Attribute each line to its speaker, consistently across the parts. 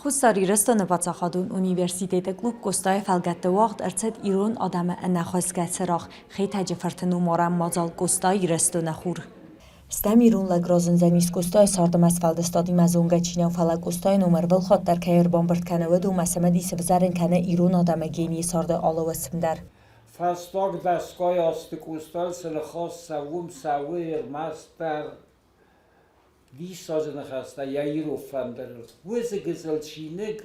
Speaker 1: Хуссар Ирыстоны паддзахадон университеты клуб Къостайы фӕлгӕтты уагъд ӕрцыд ирон адӕмы ӕнӕхуысгӕ цырагъ Хетӕджы фырты номарӕн мадзал Къоста Ирыстоны хур. Стӕм ирон лӕг разындзӕнис Къостайы цард ӕмӕ сфӕлдыстадимӕ зонгӕ чи нӕу, фӕлӕ Къостайы ном ӕрвылхатт дӕр кӕй ӕрбамбырд кӕны, уыдонмӕ цымыдис ӕвзӕрын кӕны ирон адӕмы генийы царды алы уысм дӕр.
Speaker 2: Фӕстаг дӕсгай азты Къостайыл цы ныхас цӕуы, уым цӕуы ӕрмӕстдӕр диссаджы ныхӕстӕ йӕ ирон фӕндырыл. Уыцы гыццыл чиныг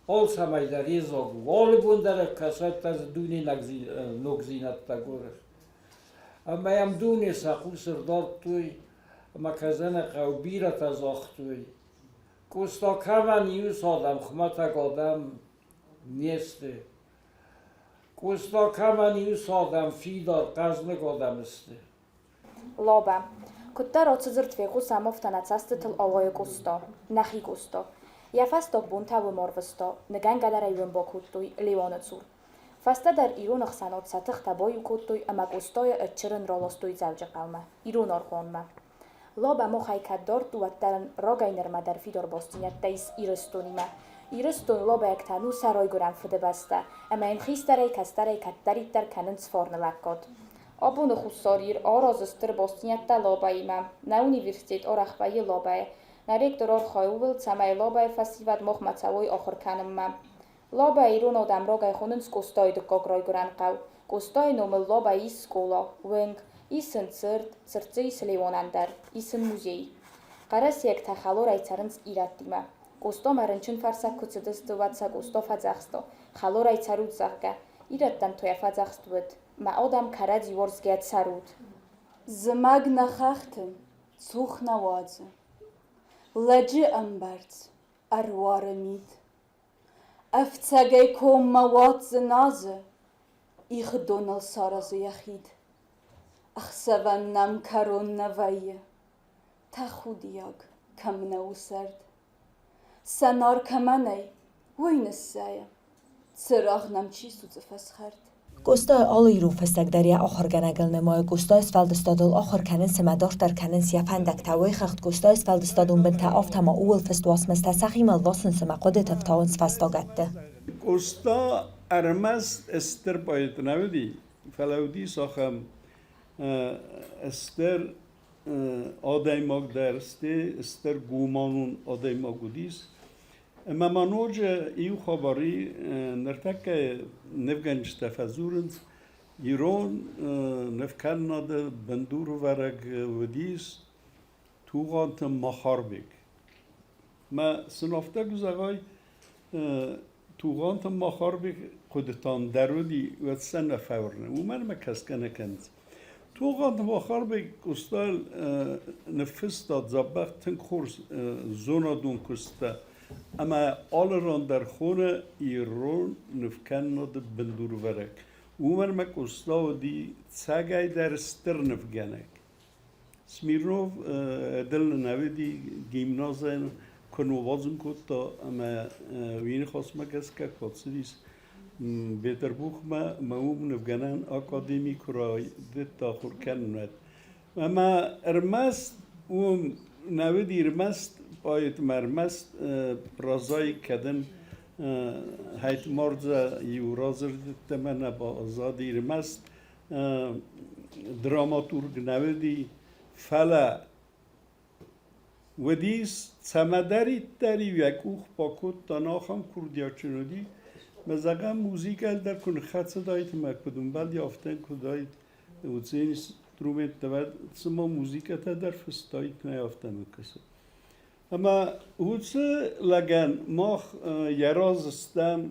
Speaker 2: алцӕмӕй дӕр йедзаг у. Алы бон дӕр кӕсӕд дӕр дзы дуне ногдзинӕдтӕ гуыры. Ӕмӕ йӕм дуне сӕ хъус ӕрдардтой ӕмӕ кӕдзӕнӕ хъӕуы бирӕтӕ загътой, Къоста кӕмӕн иу адӕм, хуымӕтӕг адӕм не сты. Къоста кӕмӕн иу адӕм, фидар, хъӕзныг адӕм сты.
Speaker 3: Лобӕ. Куыддӕр оцы дзырд фехъусӕм, афтӕ нӕ цӕстытыл ауайы Къосто. Нӕхи Къосто. Йӕ фӕстаг бонтӕ уым арвысто, ныгӕнгӕ дӕр ӕй уым бакодтой Леоны цур. Фӕстӕдӕр ирон ӕхсӕнад сӕ тыхтӕ баиу кодтой ӕмӕ Къостойы ӕд чырын раластой Дзӕуджыхъӕумӕ, ирон аргъуанмӕ. Лобӕ мохӕй кӕд дард у, уӕддӕр ын рагӕй нырмӕ дӕр фидар бастдзинӕдтӕ ис Ирыстонимӕ. Ирыстон лобӕйӕгтӕн у сӕ райгуырӕн фыдыбӕстӕ, ӕмӕ йын хистӕрӕй-кӕстӕрӕй кӕддӕриддӕр кӕнынц фарны лӕггад. Абоны Хуссар Ир аразы стыр бастдзинӕдтӕ Лобӕимӕ. Нӕ университет арӕх вӕййы Лобӕйы. Нӕ ректор архайы ууыл, цӕмӕй Лобӕйы фӕсивӕд махмӕ цӕуой ахуыр кӕнынмӕ. Лобӕ ирон адӕм рагӕй хонынц Къостайы дыккаг райгуырӕн хъӕу. Къостайы номыл Лобӕйы ис скъола, уынг, ис ын цырт, цырт дзы ис Леонӕн дӕр, ис ын музей. Хъӕрӕсейӕгтӕ хӕлорӕй цӕрынц ирӕттимӕ. Къостомӕ рынчынфӕрсӕг куы цыдысты, уӕд сӕ Къосто фӕдзӕхста, хӕлорӕй цӕрут, зӕгъгӕ. Ирӕттӕн та йӕ фӕдзӕхст уыд: Мӕ адӕм кӕрӕдзи уарзгӕ цӕрут.
Speaker 4: Зымӕг нӕ хӕхты цух нӕ уадзы, Лӕджы ӕмбӕрц ӕруары мит. Ӕфцӕгӕй коммӕ уадзы назы, Ихы доныл саразы йӕ хид. Ӕхсӕвӕн нӕм кӕрон нӕ вӕййы, Тӕхудиаг кӕм нӕ у сӕрд. Сӕнар кӕмӕ нӕй, уый ныссӕйы, Цырагъ нӕм чи судзы фӕсхӕрд.
Speaker 1: Къостайы алы ирон фыссӕг дӕр йӕ ахуыргӕнӕгыл нымайы Къостайы сфӕлдыстадыл ахуыр кӕнынц ӕмӕ дарддӕр кӕнынц йӕ фӕндӕгтӕ. Уыйхыгъд Къостайы сфӕлдыстадон бынтӕ, афтӕ ма ууыл фыст уацмыстӕ сӕхимӕ лвасынц ӕмӕ хъуыдыты фтауынц фӕстагӕтты.
Speaker 5: Къоста ӕрмӕст стыр поэт нӕ уыди, фӕлӕ уыдис ахӕм стыр адӕймаг дӕр, стыр гуманон адӕймаг уыдис. Ӕмӕ ма ноджы иу хабар и, ныртӕккӕ нывгӕнджытӕ фӕдзурынц, ирон нывкӕнынады бындурвӕрӕг уыдис Тугъанты Махарбег. Мӕ сын афтӕ куы зӕгъай, Тугъанты Махарбег хъуыдытӕн дӕр уыди, уӕд сӕ нӕ фӕуырны, уымӕн ӕмӕ кӕсгӕ нӕ кӕнынц. Тугъанты Махарбег Къостайыл ныффыста дзӕбӕх тынг хорз зонадон куысттӕ ӕмӕ алы ран дӕр хоны ирон нывкӕнынады бындурвӕрӕг. Уымӕн ӕмӕ Къоста уыди цӕгӕйдӕр стыр нывгӕнӕг. Смирнов дыл нӕ уыди гимназӕн куы ныууадзын кодта ӕмӕ уый ныхасмӕ гӕсгӕ куы ацыдис Бетъырбухмӕ ӕмӕ уым нывгӕнӕн академи куы райдыдта ахуыр кӕнын, уӕд. Ӕмӕ ӕрмӕст уым нӕ уыди ӕрмӕст поэтмӕ, ӕрмӕст прозаик кӕдын Хайтмардзӕ иу радзырдта мӕнӕ баззади ӕрмӕст драматург нӕ уыди, фӕлӕ уыдис, цӕмӕдӕриддӕр-иу йӕ къух бакодта, ахӕм курдиатджын уыди. Мӕ зӕгъӕм, музыкӕйыл дӕр куы ныххӕцыдаид ӕмӕ куыд ӕмбӕлди, афтӕ куы уыдаид, уыцы инструменттӕ, цыма музыкӕтӕ дӕр фыстаид, нӕ афтӕ мӕ кӕсы. Ӕмӕ уыцы лӕгӕн мах йӕ разы стӕм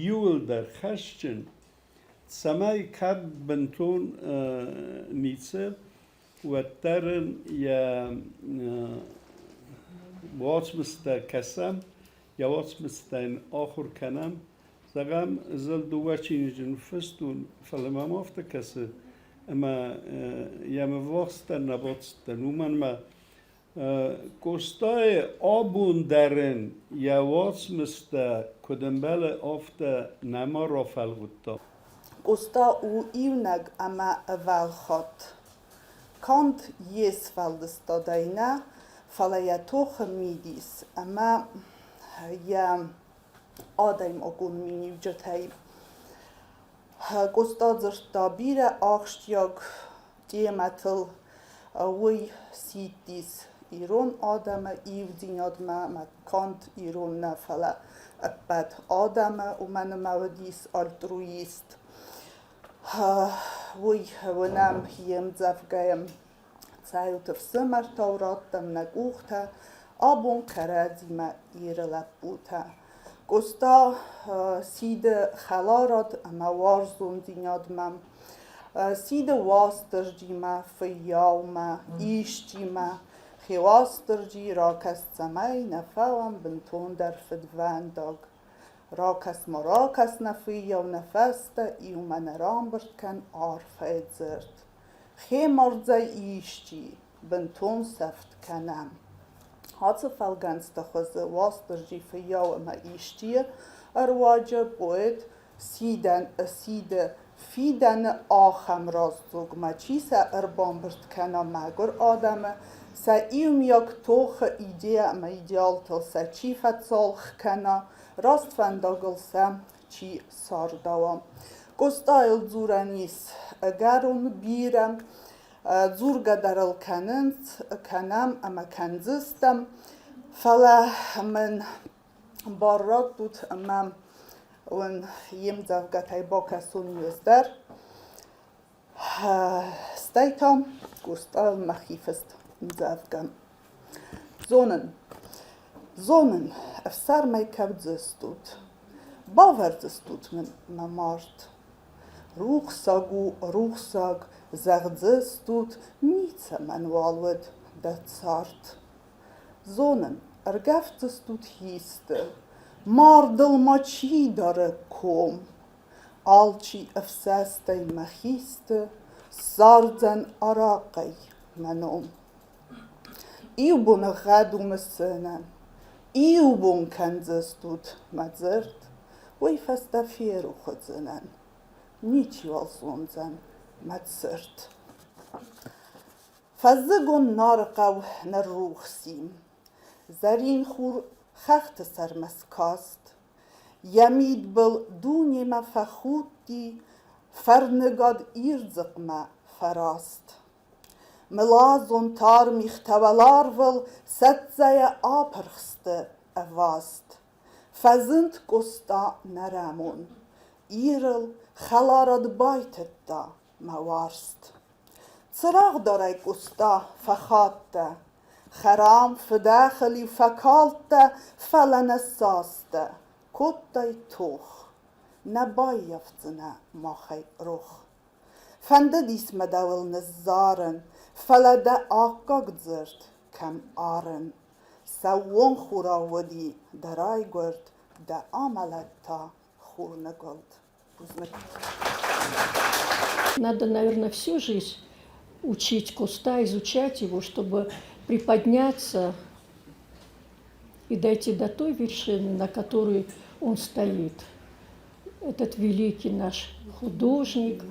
Speaker 5: иуылдӕр хӕсджын, цӕмӕй кӕд бынтон ницы, уӕддӕр ын йӕ уацмыстӕ кӕсӕм, йӕ уацмыстӕ йын ахуыр кӕнӕм. Зӕгъӕм, ӕз дыууӕ чиныджы ныффыстон, фӕлӕ мӕм афтӕ кӕсы, ӕмӕ йӕм ӕввахсдӕр нӕ бацыдтӕн, уымӕн ӕмӕ Къостайы абон дӕр ын йӕ уацмыстӕ куыд ӕмбӕлы, афтӕ нӕма рафӕлгъуыдта.
Speaker 6: Къоста у иунӕг ӕмӕ ӕвӕлхатт. Канд йе сфӕлдыстадӕй нӕ, Фӕлӕ йӕ тохы мидис ӕмӕ йӕ адӕймагон миниуджытӕй Къоста дзырдта бирӕ ахсджиаг темӕтыл. Уый сидтис ирон адӕмы ивддзинадмӕ ӕмӕ канд ирон нӕ, фӕлӕ ӕппӕт адӕмы, уымӕн ӕмӕ уыдис альтруист. Уый уынӕм йе мдзӕвгӕйы Цӕйут ӕфсымӕртау раттӕм нӕ къухтӕ, абон кӕрӕдзимӕ Иры лӕппутӕ. Къоста сиды хӕларад ӕмӕ уарзондзинадмӕ, сиды Уастырджимӕ, фыййаумӕ, исчимӕ. Хеуастырджи ракӕс, цӕмӕй нӕ фӕуӕм бынтондӕр фыдвӕндаг. Ракӕс-ма, ракӕс нӕ фыййау нӕ фӕстӕ, иумӕ нӕ рамбырд кӕн арфӕйы дзырд. Хемардзӕй исчи, бынтон сӕфт кӕнӕм. Ацы фӕлгӕнцты хуызы Уастырджи фыййау ӕмӕ исчийы ӕруаджы поэт сидӕн сиды фидӕны ахӕм раздзогмӕ, чи сӕ ӕрбамбырд кӕна мӕгуыр адӕмы, сӕ иумиаг тохы идея ӕмӕ идеалтыл сӕ чи фӕцалх кӕна, раст фӕндагыл сӕ чи цардӕуа. Къостайыл дзурӕн ис ӕгӕрон бирӕ, дзургӕ дӕр ыл кӕнынц, кӕнӕм ӕмӕ кӕндзыстӕм, фӕлӕ мын бар раттут ӕмӕ уын йе мдзӕвгӕтӕй бакӕсон ӕз дӕр. Стӕй та Къостайыл мӕхи фыст ӕмдзӕвгӕ. Зонын, зонын, ӕфсӕрмӕй кӕудзыстут, бавӕрдзыстут мын мӕ мард. Рухсаг у, рухсаг, зӕгъдзыстут, ницӕмӕн уал уыд дӕ цард. Зонын, ӕргӕвддзыстут хисты, мардыл ма чи дары ком. Алчи ӕфсӕстӕй мӕ хисты ссардзӕн арахъӕй мӕ ном. Иу бон ӕгъгъӕд у мысынӕн, иу бон кӕндзыстут мӕ дзырд, уый фӕстӕ ферох уыдзынӕн, ничиуал зондзӕн мӕ цырт. Фӕззыгон Нары хъӕу ныррухс и, зӕрин хур хӕхты сӕрмӕ скаст. Йӕ мидбыл дунемӕ фӕхудти, фӕрныгад Ирдзыхъмӕ фӕраст. Мылазон тар мигътӕ уӕларвыл сӕццӕйӕ апырх сты ӕваст. Фӕзынд Къоста нӕрӕмон, Ирыл хӕларад байтыдта мӕ уарзт. Цырагъдарӕй Къоста фӕхаттӕ, хӕрам фыдӕхыл-иу фӕкалдтӕ, фӕлӕ нӕ састӕ, кодтай тох, нӕ баййафдзынӕ махӕй рох. Фӕндыдис мӕ дӕуыл ныззарын, фӕлӕ дӕ аккаг дзырд кӕм арын. Сӕууон хурау уыди дӕ райгуырд, дӕ амӕлӕт та хурныгуылд. Бузныг.
Speaker 7: Надо, наверное, всю жизнь учить Коста, изучать его, чтобы приподняться и дойти до той вершины, на которой он стоит. Этот великий наш художник,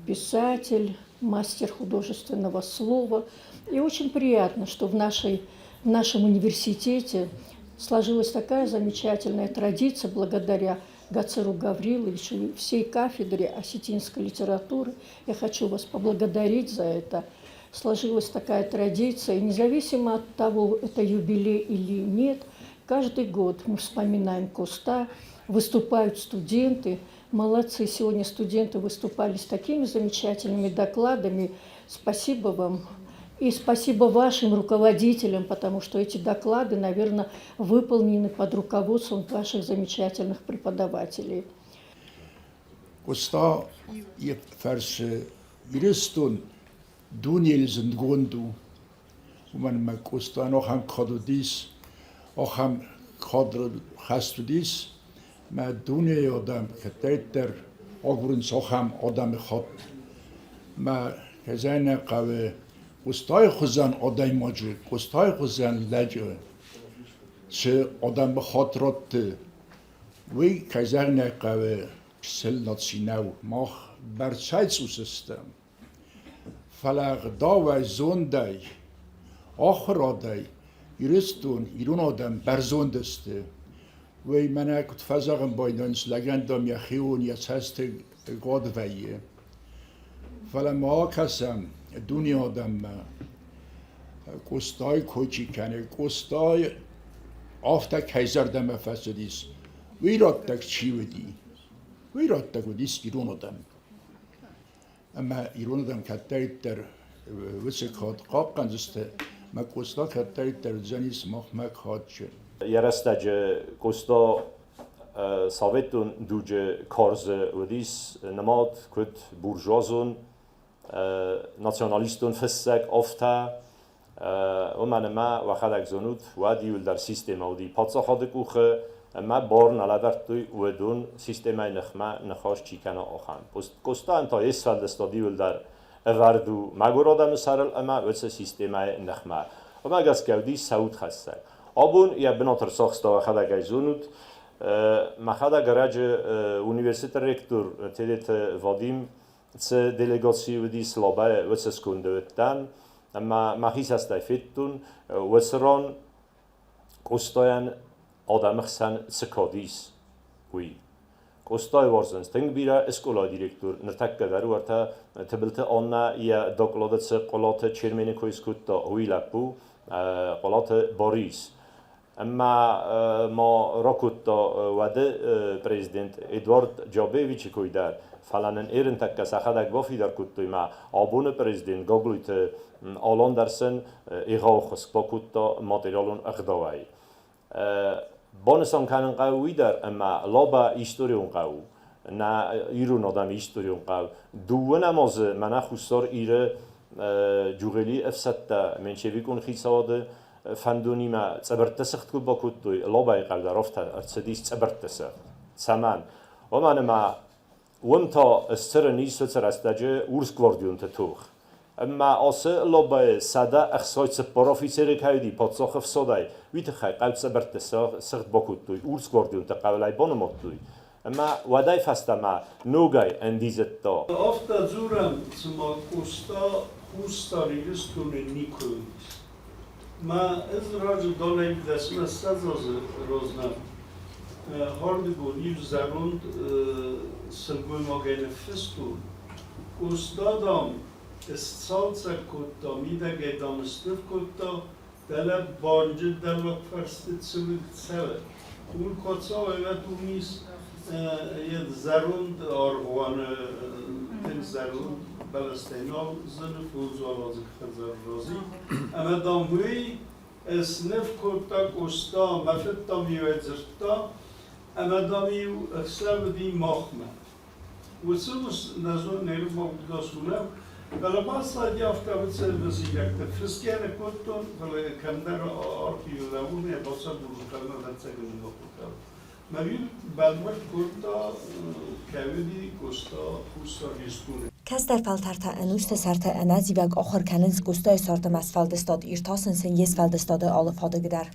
Speaker 7: писатель, мастер художественного слова. И очень приятно, что в, нашей, в нашем университете сложилась такая замечательная традиция благодаря Гацеру Гавриловичу и всей кафедре осетинской литературы. Я хочу вас поблагодарить за это. Сложилась такая традиция, и независимо от того, это юбилей или нет, каждый год мы вспоминаем Коста, выступают студенты. Молодцы, сегодня студенты выступали с такими замечательными докладами. Спасибо вам. И спасибо вашим руководителям, потому что эти доклады, наверное, выполнены под руководством ваших замечательных преподавателей.
Speaker 8: Къоста йӕ фӕрцы Ирыстон дунейыл зындгонд у, уымӕн ӕмӕ Къостайӕн ахӕм кад уыдис, ахӕм кадрыл хӕст уыдис, ӕмӕ дунейы адӕм кӕддӕриддӕр агурынц ахӕм адӕмыхатт. Мӕ кӕй нӕ хъӕуы Къостайы хуызӕн адӕймаджы, Къостайы хуызӕн лӕджы цы адӕмыхатт радты, уый, кӕй зӕгъын ӕй хъӕуы, чысыл наци нӕу. Мах бӕрцӕй цъус стӕм, фӕлӕ ӕгъдауӕй, зондӕй, ахуырадӕй. Ирыстон, ирон адӕм бӕрзонд сты. Уый мӕнӕ куыд фӕзӕгъын байдайынц, лӕгӕн, дам, йӕхион йӕ цӕсты гад вӕййы. Фӕлӕ ма акӕсӕм дуне адӕммӕ. Къостайы кой чи кӕны, Къостай афтӕ кӕй зӕрдӕмӕ фӕцыдис, уый раттӕг чи уыди? Уый раттӕг уыдис ирон адӕм. Ӕмӕ ирон адӕм кӕддӕриддӕр уыцы кад хъахъхъӕндзысты, ӕмӕ Къоста кӕддӕриддӕр уыдзӕнис махмӕ кадджын.
Speaker 9: Йӕ рӕстӕджы Къоста советон дуджы карзы уыдис нымад куыд буржуазон, националистон фыссӕг, афтӕ. Уымӕн ӕмӕ, уӕхӕдӕг зонут, уӕд иуылдӕр системӕ уыди паддзахады къухы, ӕмӕ бар нӕ лӕвӕрдтой уыдон системӕйы ныхмӕ ныхас чи кӕна, ахӕм. Къостайӕн та йе сфӕлдыстад иуылдӕр ӕвӕрд у мӕгуыр адӕмы сӕрыл ӕмӕ уыцы системӕйы ныхмӕ. Уымӕ гӕсгӕ уыдис сӕ удхӕссӕг. Абон йӕ бынат ӕрцахста, уӕхӕдӕг ӕй зонут, мӕхӕдӕг ӕрӕджы университеты ректор Тедеты Вадим цы делегаци уыдис Лабӕйы, уыцы сконды уыдтӕн ӕмӕ мӕхи цӕстӕй федтон, уыцы ран Къостайӕн адӕмы хсӕн цы кад ис, уый. Къостайы уарзынц тынг бирӕ, скъолайы директор ныртӕккӕ дӕр уӕртӕ Тыбылты Аннӕ йӕ доклады цы Хъуылаты Чермены кой скодта, уый лӕппу Хъуылаты Борис. Ӕмӕ ма ракодта уӕды президент Эдуард Джабевичы кой дӕр, фӕлӕ нын ерынтӕккӕ сӕхӕдӕг бафидар кодтой мӕ абоны президент Гаглойты Алан дӕр сын егъау ӕххуыс бакодта материалон ӕгъдауӕй. Банысан кӕнын хъӕуы уый дӕр, ӕмӕ Лабӕ историон хъӕу у, нӕ ирон адӕмы историон хъӕу. Дыууынӕм азы мӕнӕ Хуссар Иры Джугъелийы ӕфсӕдтӕ меньшевикон хицауады фӕндонимӕ цъыбыртты сыгъд куы бакодтой, Лобӕйы хъӕу дӕр афтӕ ӕрцыдис цъыбыртты сыгъд. Цӕмӕн? Уымӕн ӕмӕ уым та сцырын ис уыцы рӕстӕджы урсгвардионты тох. Ӕмӕ ацы Лобӕйы 164 офицеры кӕй уыди паддзахы ӕфсадӕй, уый тыххӕй хъӕу цъыбыртты сыгъд бакодтой, урсгвардионты хъӕуылӕй банымадтой. Ӕмӕ уӕдӕй фӕстӕмӕ ногӕй ӕндидзыдта.
Speaker 5: Афтӕ дзурӕм, цыма Къоста Хуссар Ирыстоны никуы уыдис. Мӕ ӕз раджы донӕй дӕсмӕ 20 азы размӕ хӕрдыгон иу зӕронд сылгоймагӕй ныффыстон, Къоста, дам, сцалцӕг кодта, мидӕгӕй, дам, сныв кодта, дӕлӕ банджы дӕллаг фӕрсты цывыг цӕуы. Уым куы ӕвӕд уым ис йӕ зӕронд аргъуаны тынг зӕронд бӕлӕстӕй нал зыны фондзуӕладзыг хӕдзары рази. Ӕмӕ, дам, уый сныв кодта Къоста, мӕ фыд, дам-иу ӕй дзырдта, ӕмӕ, дам-иу ӕхсӕв уыди махмӕ. Уыцы ус нӕ зоны, ма удгас у нӕу, фӕлӕ баззади афтӕ уыцы мысинӕгтӕ. Фысгӕ ныккодтон, фӕлӕ кӕмдӕр архивы лӕууын, йӕ бацагурын хъӕуы, ӕвӕццӕгӕн уымӕ хъуыддаг. Мӕ бӕлвырд кодта, кӕй уыди Къоста Хуссар Ирыстоны.
Speaker 1: Кӕстӕр фӕлтӕртӕ ӕнусты сӕрты ӕнӕзивӕг ахуыр кӕнынц Къостайы цард ӕмӕ сфӕлдыстад, иртасынц ын йе сфӕлдыстады алы фадыг дӕр.